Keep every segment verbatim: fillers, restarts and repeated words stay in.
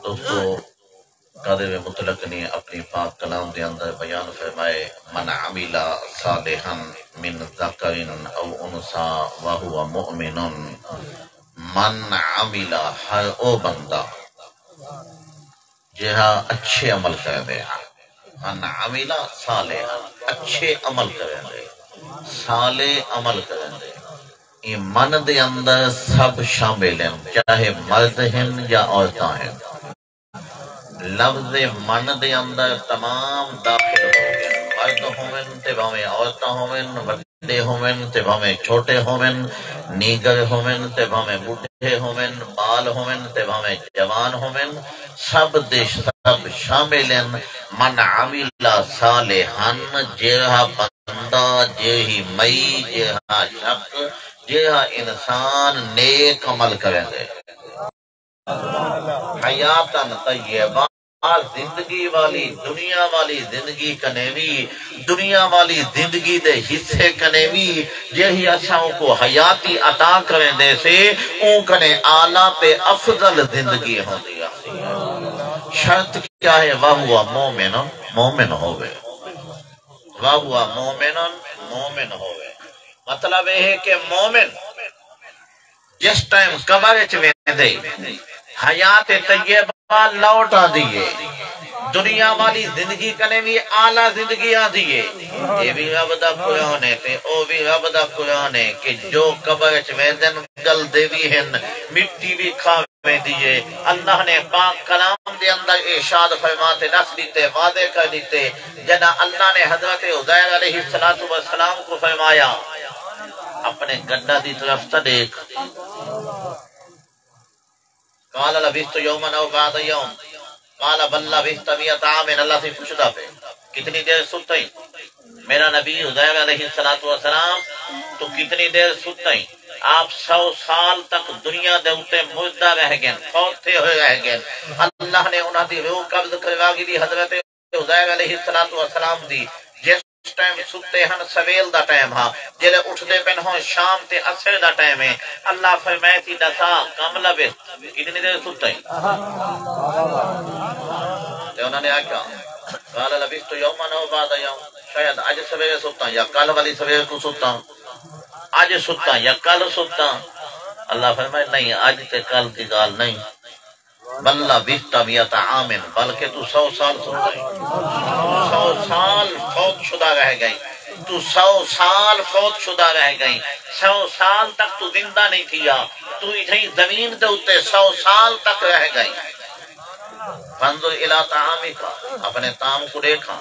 دوستو، قادر مطلق نے اپݨی پاک کلام دے اندر بیان فرمائے، من عمل صالحا من ذکر او انثی وہو مؤمن۔ من عمل، ہر او بندہ جیہا اچھے عمل کریندے۔ من عمل صالحا، اچھے عمل کریندے، صالح عمل کریندے۔ ایں من دے اندر سب شامل ہن، چاہے مرد ہن یا عورتاں ہن۔ لفظ من دے اندر تمام داخل ہو ڳئن، مرد ہوون تے بھاویں عورتاں ہوون، وݙے ہوون تے بھاویں چھوٹے ہوون، نینگر ہوون تے بھاویں ٻڈھے ہوون، ٻال ہوون تے بھاویں جوان ہوون، سب دے سب شامل ہن۔ من عمل صالحا، جیڑھا بندہ، جیڑھی مئی، جیڑھا شخص، جیڑھا انسان نیک عمل کریندے۔ حیاتاً طیبہ، زندگی والی، دنیا والی زندگی کنے وی، دنیا والی زندگی دے حصے کنے وی، جیڑھی اساں اونکوں حیاتی عطا کریندے سے، اوں کنے اعلیٰ تے افضل زندگی ہوندی آندی ہے۔ شرط کیا ہے؟ وہو مؤمن، مومن ہووے۔ وہو مؤمن، مومن ہووے۔ مطلب اے ہے کہ مومن جس ٹائم قبر اچ ویندے، حیات طیبہ لوٹ آندی ہے، دنیا والی زندگی کنے وی اعلیٰ زندگی آندی ہے۔ اے وی رب دا قرآن ہے تے او وی رب دا قرآن ہے کہ جو قبر اچ ویندن، گلدے وی ہن، مٹی وی کھا ویندی ہے۔ اللہ نے پاک کلام دے اندر ارشاد فرما تے ݙس ݙتے، واضح کر ݙتے، جݙاں اللہ نے حضرت عزیر علیہ الصلوۃ والسلام کوں فرمایا، اپݨے گݙاں دی طرف تاں ݙیکھ۔ قال لبثت یوما او بعض یوم، قال بل لبثت مئۃ عام۔ اللہ سئیں پچھدا پئے، کتنی دیر ستئیں؟ میرا نبی عزیر علیہ الصلوۃ والسلام، تو کتنی دیر ستئیں؟ آپ سو سال تک دنیا دے اتے مردہ رہ ڳئن، فوت تھے ہوئے رہ ڳئن۔ اللہ نے انہاں دی روح قبض کروا گھدی حضرت عزیر علیہ الصلوۃ والسلام دی۔ جس ٹائم ستے ہن، سویل دا ٹائم ہا، جیلے اٹھدے پن ہن، شام تے عصر دا ٹائم ہے۔ اللہ فرمائے سی، ݙسا، کم لبثت، کتنی دیر ستئیں؟ تے انہاں نے آکھیا، قال لبثت یوما او بعض یوم، شاید اڄ سویرے ستاں یا کل والی سویر کوں ستاں، اڄ ستاں یا کل ستاں۔ اللہ فرمائے، نہیں، اڄ تے کل دی ڳالھ نہیں، بل لبثت مئۃ عام، بلکہ تو سو سال ستیں۔ سو سال فوت شدہ رہ ڳئیں۔ تو سو سال فوت شدہ رہ ڳئیں۔ سو سال تک تو زندہ نہیں تھیا۔ تو اتھیں زمین دے اتے سو سال تک رہ ڳئیں۔ فانظر الی طعامک، اپݨے طعام کوں ݙیکھاں۔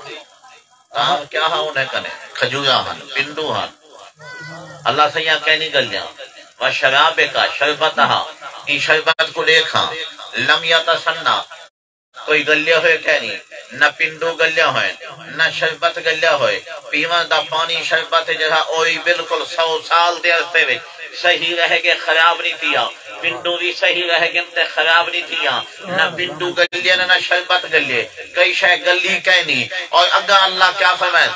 طعام کیا ہا انہیں کنے؟ کھجوراں ہن، پنڈو ہن۔ اللہ سئیں کائنی ڳلیاں۔ و شرابک، شربت ہا، ایں شربت کوں ݙیکھاں۔ لم یتسنہ، کوئی ڳلیا ہوئے کائنی، نہ پنڈو ڳلیا ہوئے، نہ شربت ڳلیا ہوئے۔ پیوݨ دا پاݨی، شربت جیڑھا، او وی بالکل سو سال دے عرصے وچ صحیح رہ ڳئے، خراب نہیں تھیا۔ پنڈو وی صحیح رہ ڳئن تے خراب نہیں تھیاں۔ نہ پنڈو ڳلے، نہ، نہ شربت ڳلے، کئی شے ڳلی کائنی۔ اور اڳاں اللہ کیا فرمائے؟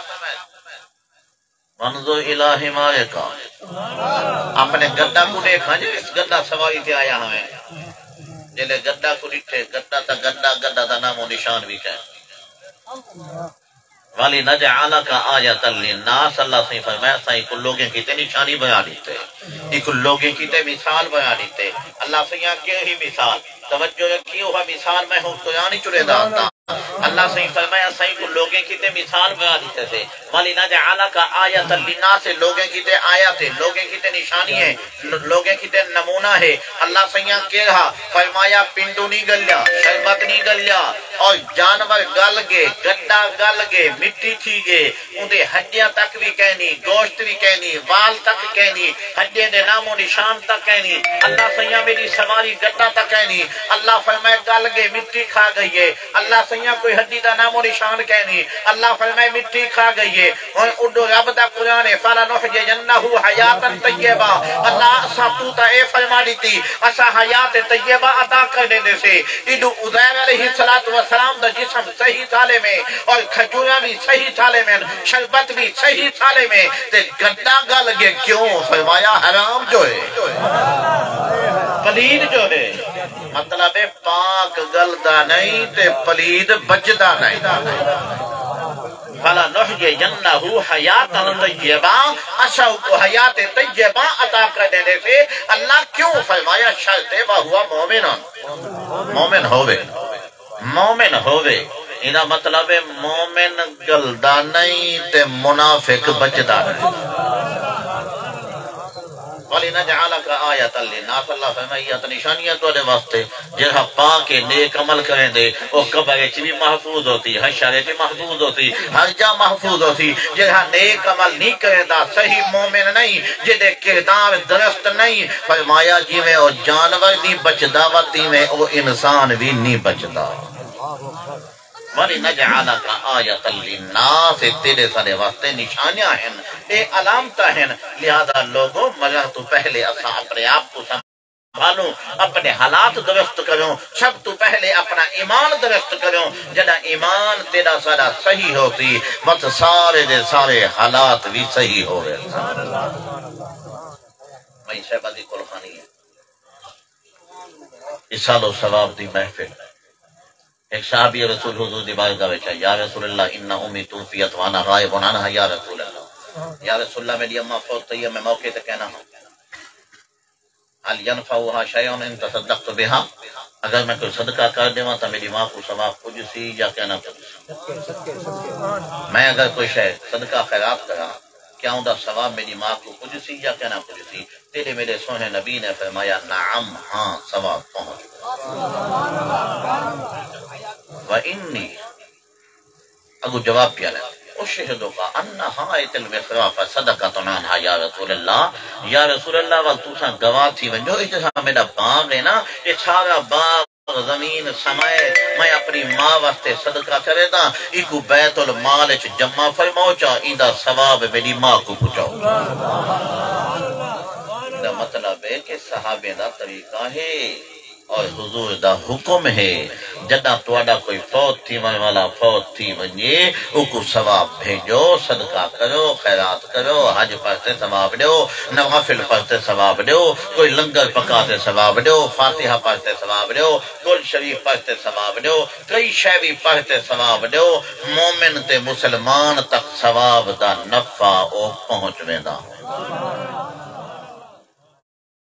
وانظر الی حمارک، اپݨے گݙا کوں ݙیکھاں جے، اس گݙا سواری تے آیا ہوئے۔ جیلے گݙا کوں ݙٹھے، گݙا تاں گݙا، گݙا دا نام و نشان وی کائنی۔ ولنجعلک آیۃ للناس، اللہ سئیں فرمایا، اساں ایکوں لوگیں کیتے نشانی بݨا ݙتے، ایکوں لوگیں کیتے مثال بݨا ݙتے۔ اللہ سئیں کیڑھی مثال؟ توجہ رکھی، اوہا مثال میں ہݨ قرآن اچ ݙیندا ہاں۔ اللہ سئیں فرمایا، اساں ایکوں لوگیں کیتے مثال بݨا ݙتے سے۔ ولنجعلک آیۃ للناس، لوگیں کیتے آیت ہے، لوگیں کیتے نشانی ہے، ل-، لوگیں کیتے نمونہ ہے۔ اللہ سئیں کیڑھا؟ فرمایا، پنڈو نہیں ڳلیا، شربت نہیں ڳلیا، اور جانور ڳل ڳئے، گݙا ڳل ڳئے، مٹی تھی ڳئے، اوندے ہݙیاں تک وی کائنی، گوشت وی کائنی، وال تک کائنی، ہݙیاں دے نام و نشان تک کائنی۔ اللہ سئیں میݙی سواری گݙا تک کائنی۔ اللہ فرمائے، ڳل ڳئے، مٹی کھا ڳئی ہے۔ اللہ سئیں کوئی ہݙی دا نام و نشان کائنی۔ اللہ فرمائے، مٹی کھا ڳئی ہے۔ ہݨ اݙو رب دا قرآن ہے، فلنحیینہ حیاۃ طیبہ، اللہ اساں توں تاں اے فرما ݙتی، اساں حیات طیبہ عطا کر ݙیندے سے۔ اݙو عزیر علیہ الصلوۃ والسلام دا جسم صحیح سالم ہے اور کھجوراں وی صحیح سالم ہن، شربت وی صحیح سالم ہے، تے گݙا ڳل ڳئے، کیوں؟ فرمایا حرام جو ہے۔ پلید جو ہے، مطلب ہے پاک ڳلدا نئیں تے پلید بچدا نئیں۔ فَلَنُحْيِيَنَّهُ حَيَاةً طَيِّبَةً، اساں اوکوں حیات طیبہ عطا کر ݙیندے سے۔ اللہ کیوں؟ فرمایا شرط ہے وَهُوَ مُؤْمِنٌ، مومن ہووے۔ مومن ہووے، ایندا مطلب ہے مومن ڳلدا نئیں تے منافق بچدا نئیں۔ وَلِنَجْعَلَكَ آيَةً لِلنَّاسِ، اللہ فرمائی، ایہ تاں نشانی ہے تہاݙے واسطے، جیڑھا پاک ہے نیک عمل کریندے، او قبر وچ وی محفوظ ہوسی، حشر وچ وی محفوظ ہوسی، ہر جا محفوظ ہوسی۔ جیڑھا نیک عمل نی کریندا، صحیح مومن نئیں، جیندے کردار درست نئیں، فرمایا جیویں او جانور نی بچدا وا تیویں او انسان وی نی بچدا۔ وَلِنَجْعَلَكَ آيَةً لِلنَّاسِ، تیݙے ساݙے واسطے نشانیاں ہن، اے علامتاں ہن، لہذا لوگو مرݨ توں پہلے اساں اپݨے آپ کوں سنبھالوں، اپݨے حالات درست کریوں، سب توں پہلے اپݨا ایمان درست کریوں۔ جݙاں ایمان تیݙا ساݙا صحیح ہوسی، بس سارے دے سارے حالات وی صحیح ہووے۔ بھائی صاحبہ دی کلخانی ہے، ایصال و ثواب دی محفل۔ ہک صحابی رسول حضور دی بارگاہ وچ آئے، یا رسول اللہ، ان امی توفیت وانا غائب عنہا، یا رسول اللہ، یا رسول اللہ، میݙی اماں فوت تھئی ہے، میں موقع تے کائنا ہاں۔ هل ينفعها شيء ان تصدقت بها؟ اگر میں کوئی صدقہ کر ݙیواں تاں میݙی ماں کوں ثواب پڄسی یا کائنا پڄسی؟ میں اگر کوئی شے صدقہ خیرات کراں، کیا اوندا ثواب میݙی ماں کوں پڄسی یا کائنا پڄسی؟ تیݙے میݙے سوہݨے نبی نے فرمایا، نعم، ہاں، ثواب پہنچ ڳئے۔ و انی، اڳوں جواب پیا ݙے، اشہدک ان حائط المصراف صدقۃ عنہا یا رسول اللہ، یا رسول اللہ، ول تساں گواہ تھی ونڄو، اے جیڑھا میݙا باغ ہے نا، اے سارا باغ زمین سمائے، میں اپݨی ماں واسطے صدقہ کرینداں، ایکوں بیت المال اچ جمع فرماؤ چا، ایندا ثواب میݙی ماں کوں پڄاؤ۔ دا مطلب ہے کہ صحابے دا طریقہ ہے اور حضور دا حکم ہے، جݙاں تہاݙا کوئی فوت تھیوݨ والا فوت تھی ونڄے، اوکوں ثواب بھیجو، صدقہ کرو، خیرات کرو، حج پڑھ تے ثواب ݙیو، نوافل پڑھ تے ثواب ݙیو، کوئی لنگر پکا تے ثواب ݙیو، فاتحہ پڑھ تے ثواب ݙیو، کل شریف پڑھ تے ثواب ݙیو، کئی شے وی پڑھ تے ثواب ݙیو، مومن تے مسلمان تک ثواب دا نفع او پہنچ ویندا۔